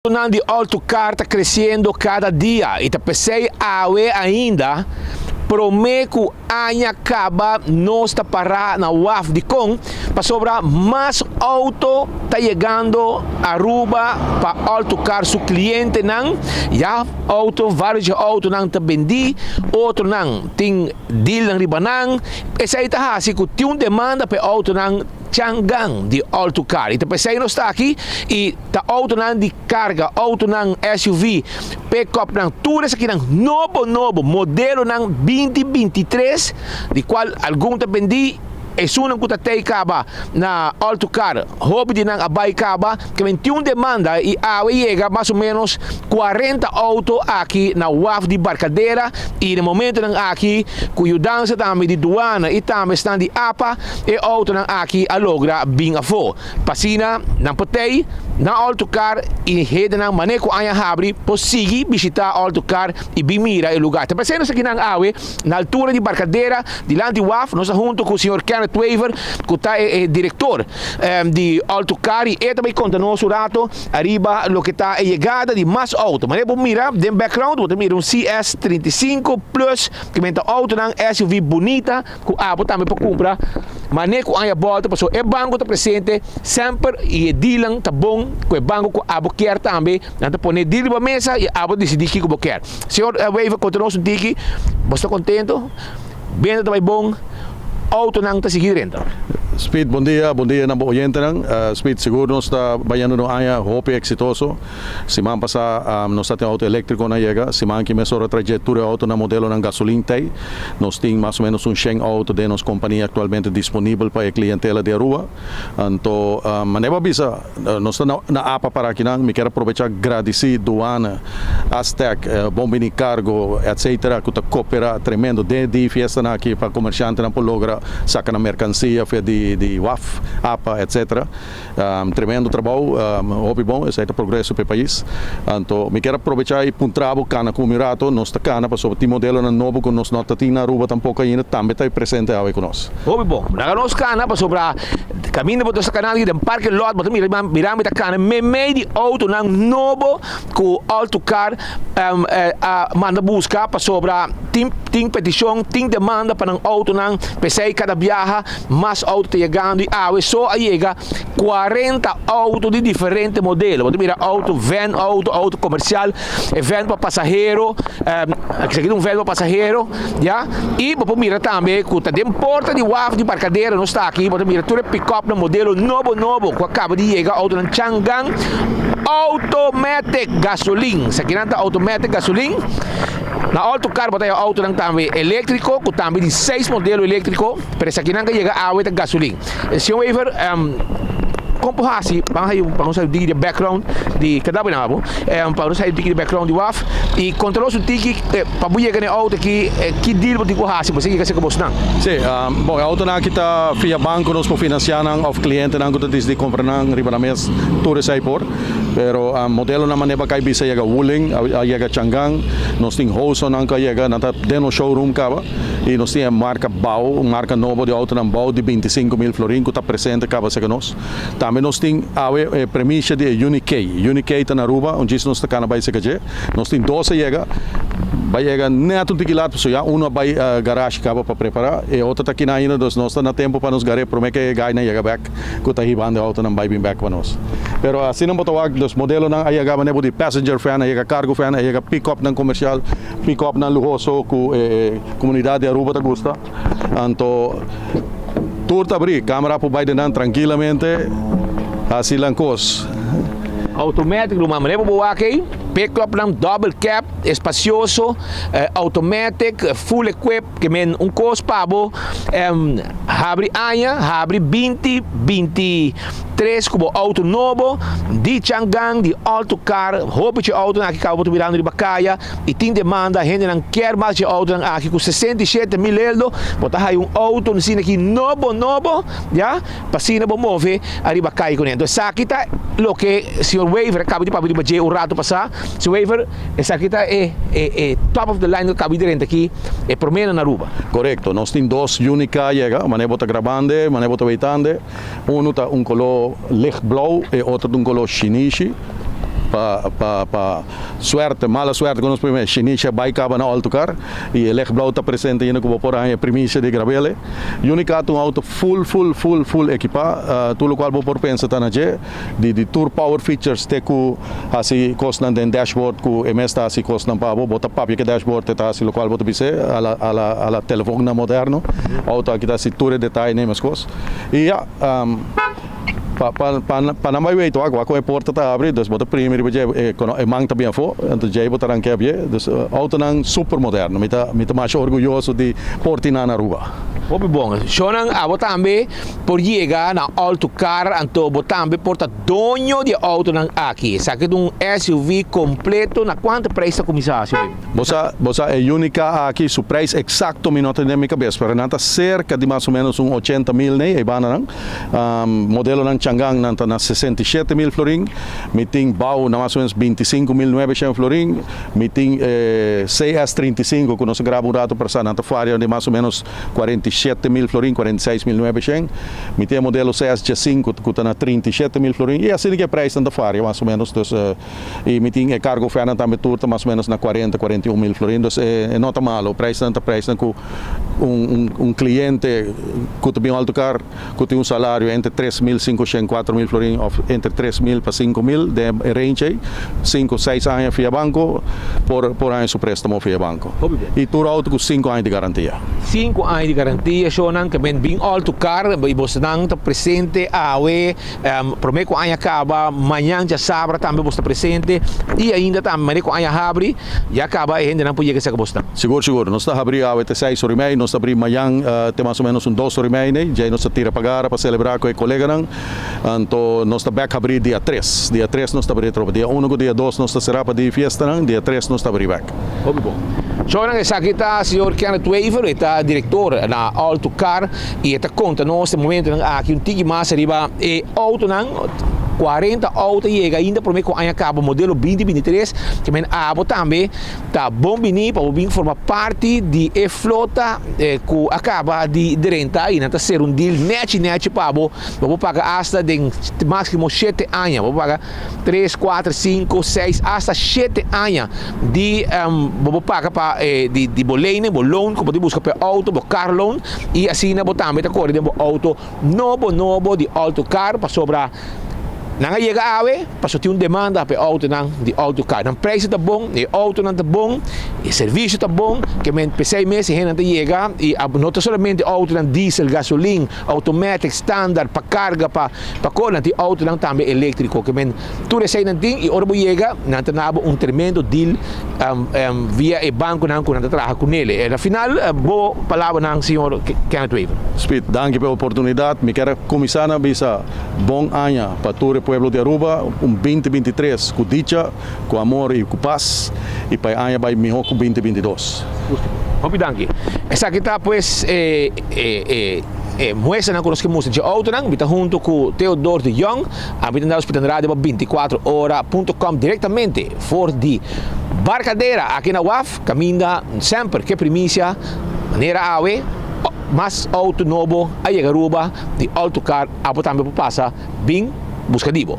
Nan di All-to-Car ta creciendo cada dia y ta pesey awe ainda prome cu aña caba nos ta para na waf. Dicon? Pasobra mas auto ta yegando Aruba pa All-to-Car su clientenan. Ya auto, varios di autonan ta bendi, otronan tin dealnan riba nan. Esey ta haci cu tin un demanda pa e autonan Changan di All-to-Car y ta pesey nos ta aki y ta autonan di carga, autonan SUV, pick-upnan, tur esakinan nobo nobo, modelonan 2023, di cual algun ta bendi, esunnan cu ta tey caba na All-to-Car, hopi di nan a bay caba, ke men tin un demanda y awe yega mas o menos 40 auto aki na waf di Barcadera y na momentonan aki cu yudansa tambe di Douane y tambe esnan di APA, e autonan aki a logra bin afo. P'asina nan por tei na All-to-Car y hendenan mane cu aña habri por sigui bishita All-to-Car y bin mira e lugar. Ta p'esei nos akinan awe na altura di Barcadera dilanti waf. Nos ta hunto cu señor Kenneth Wever cu ta e director di All-to-Car y e ta bay conta nos un rato ariba loke ta e yegada di mas auto. Manera bo mira den background bo ta mira un CS 35 plus cu ta autonan SUV bunita cu abo tambe por cumpra mane cu aña bolta, pasobra e banco ta presente semper y e dealnan ta bon cu e banco cu abo kier tambe. Nan ta pone deal riba mesa y abo dicidi kico bo kier. Señor Wever, conta nos un tiki, bo sta contento? Benta ta bay bon? Autonan ta sigui drenta? Speed, bon dia, bon dia na bo oyentenan. Speed, sigur nos ta bayendo un aña hopi exitoso. Siman pasa nos ta tin auto electrico na yega. Siman aki mesora traje tur e autonan modelonan gasolin tey. Nos tin mas o menos un 100 auto den nos compania actualmente disponibel pa e clientela di Aruba. Anto, manera bo a bisa, nos ta na APA para akinan. Mi kier aprovecha gradici Douane, Astec, Bon Bini Cargo, etc. Cu ta coopera tremendo den di fiestanan aki pa comerciantenan por logra saca nan mercancia via di waf, APA, etc. Tremendo trabou, hopi bon, esei ta progreso pa e pais. Anto mi kier aprovecha y puntra bo cana cu mi un rato, nos ta cana pasobra tin modelonan nobo cu nos no ta tin na Aruba tampoco ainda, tambe ta presente awe cu nos. Hopi bon. Laga nos cana pasobra caminda bo ta sa cana aki den parking lot bo ta mira mira mi ta cana meimei di autonan nobo cu All-to Car a manda busca pasobra tin tin peticion, tin demanda pa nan autonan, p'esey cada biaha mas auto ta yegando y awe so a yega 40 auto di diferente modelo. Bo ta mira auto van, auto, auto comercial, e van pa pasahero, esaki ta un van pa pasahero, ya, y bo por mira tambe cu ta den porta di waf di Barcadera nos ta aki, bo ta mira tur e pick-upnan modelo nobo nobo cu a caba di yega, autonan Changan automatic gasolin, esakinan ta automatic gasolin. Na All-to Car bo ta haya autonan tambe electrico cu tambe di seis modelo electrico. Pero esakinan ka yega awe ta gasolin. Señor Wever, kon por hasi pa nos pa nos hayu tiki di background di kada bo nan pa nos hayu tiki di background di waf y konta nos un tiki pa bo yega na e auto aki, ki deal bo tin ku hasi pa esaki ka seka bosnan? Si, bon, e autonan aki ta via banco nos por financia nan of clientenan ku ta disidi kumpra nan riba nan mes tur esei por. Pero modelonan manera pa kai bisa yega Wuling, a yega Changan, nos tin Hozonnan ku a yega, nan ta den nos showroom kaba. Y nos tin e marca Bao, un marca nobo di autonan Bao di 25,000 florin cu ta presente caba cerca nos. Tambe nos tin awe e premicia di e Uni-K. Uni-K ta na Aruba, un djis nos ta cana bay cerca dje. Nos tin dos a yega, bay yega net un tiki laat pasobra ya uno a bay garage caba pa prepara, e otro ta kina ainda, dus nos ta na tempo pa nos gar'e prome cu e guynan yega bek cu ta hibando e autonan bay bin bek pa nos. Pero asina bo ta wak, dus modelonan a yega manera bo di passenger van, a yega cargo van, a yega pick-upnan comercial. Pick-upnan luhoso cu e comunidad di Aruba ta gusta. Anto tur ta abri, camera por bay den nan trankilamente haci lan cos. Automatic ruman, manera bo wak ey, pick-upnan double cab, espacioso, automatic, full equip, ke men un cos pa bo habri aña, habri 2023 cu bo auto nobo, di Changan, di All-to Car, hopi dje autonan aki caba bo ta mirando riba caya. Y tin demanda, hendenan kier mas dje autonan aki cu 67,000 eldo, bo ta haya un auto asina aki nobo nobo, ya, pa asina bo move ariba cay cune. Entonces esaki ta loke señor Wever a caba di papia riba dje un rato pasa. Señor Wever, esaki ta e e top of the line cu a caba di drenta aki, e promenan na Aruba. Corecto, nos tin dos unica yega, manera bo ta grabande, manera bo ta weitande, uno ta un color licht blauw, e otro ta un color shinishi. Pa pa pa suerte, mala suerte ku nos prime Shinisha bai kaba na All to Car i e lichtblauw ta presente ainda ku bo por haña primisia di grab'el. Unica ta un auto full full full full ekipá, tur lokual bo por pensa ta na dje, di di tur power features te ku hasi kosnan den dashboard ku e mes ta hasi kosnan pa bo, bo ta papia ku e dashboard e ta hasi lokual bo ta bis'é a la a la a la telefonnan moderno. Auto aki ta hasi tur e detayenan i meskos. I ya. Pa pa pa pa nan bai weten wak wak kon e porta ta abri dus bo ta primi riba dje e kono e man ta bin afó enton djei bo ta ranke abie dus autonan super moderno mi ta mi ta masha orguyoso di por tin nan na Aruba. Hopi bon. Shownan abo tambe por yega na All to Car anto bo tambe por ta doño di e autonan aki. Esaki ta un SUV completo na cuanto prijs ta cuminsa señor? Bo sa bo sa e Unica aki su prijs exacto mi no ta den mi cabes pero nan ta cerca di mas o menos un ochenta mil nei e bandanan. Modelonan Changan nan ta na 67.000 florin, mi tin Bao na mas o menos 25.900 florin, mi tin CS 35 ku nos a graba un rato pasá nan ta faria di mas o menos 47.000 florin, 46.900, mi tin e modelo CS 15 ku ta na 37.000 florin i asina ku e preisnan ta faria mas o menos dus i mi tin e cargo fènan tambe tur ta mas o menos na 40, 41.000 florin dus e no ta malo, preisnan ta preisnan ku un un cliente cu ta bin autocar cu tin un salario entre 3500 4000 florin of entre 3000 pa 5000 den e range ey cinco seis aña via banco por por haña su prestamo via banco y tur auto cu cinco aña di garantia. Cinco aña di garantia shownan ke men bin autocar y bosonan ta presente awe prome cu aña caba mañan djasabra tambe boso ta presente y ainda tambe manera cu aña habri Ya caba e hendenan por yega esaki bos ta. Sigur, sigur. Nos ta habri awe te seis ora y mei, nos ta habri mañan te mas o menos un dos ora y mei nei. Djei nos ta tira pagara pa celebra cu e coleganan. Anto nos ta bek habri dia tres. Dia tres nos ta habri atrobe. Dia uno cu dia dos nos ta cera pa di fiestanan, dia tres nos ta habri bek. Hopi bon. Shownan esaki ta señor Kenneth Wever, e ta director na All to Car y e ta conta nos e momentonan aki un tiki mas riba e autonan. 40 auto a yega ainda prome cu aña caba modelo 2023. Ke men abo tambe ta bon bini pa bo bin forma parti di e flota ku a kaba di drenta i nan ta ser un deal nechi nechi pa bo. Bo por paga asta den máksimo shete aña. Bo por paga tres, kuater, sinku, seis, asta shete aña di bo por paga pa di di bo lening, bo loan ku bo tin buska pa e outo, bo car loan i asina bo tambe ta kore den bo outo nobo nobo di outo kar pasobra Nan a yega awe pasobra tin un demanda pa e outonan di Autocar. Nan prijzen ta bon, e outonan ta bon, e servisio ta bon, ke men p'esei mes e hendenan ta yega i no ta solamente outonan diesel, gasolin, automatic, standard, pa karga, pa pa ko, nan tin outonan tambe eléktriko. Ke men tur eseinan tin i ora bo yega nan ta nabo un tremendo deal via e bankonan ku nan ta traha kunele. Na final bo palabranan señor Kenneth Wever. Speed, danki pa e oportunidat. Mi kier a kuminsá na bisa. Bon aña pa tur e pueblo di Aruba, un binti binti tres cu dicha, cu amor y cu paz, y pa e aña bay miho cu binti binti dos. Hopi danki. Esaki ta pues e e e muestranan cu nos ke mustra dje autonan. Mi ta hunto cu Theodor de Jong. Ami ta na Hospital Radio pa 24 ora punto com directamente for di Barcadera aki na waf caminda semper ke primicia manera awe mas auto nobo a yega Aruba. Di Autocar abo tambe por pasa bin busca di bo.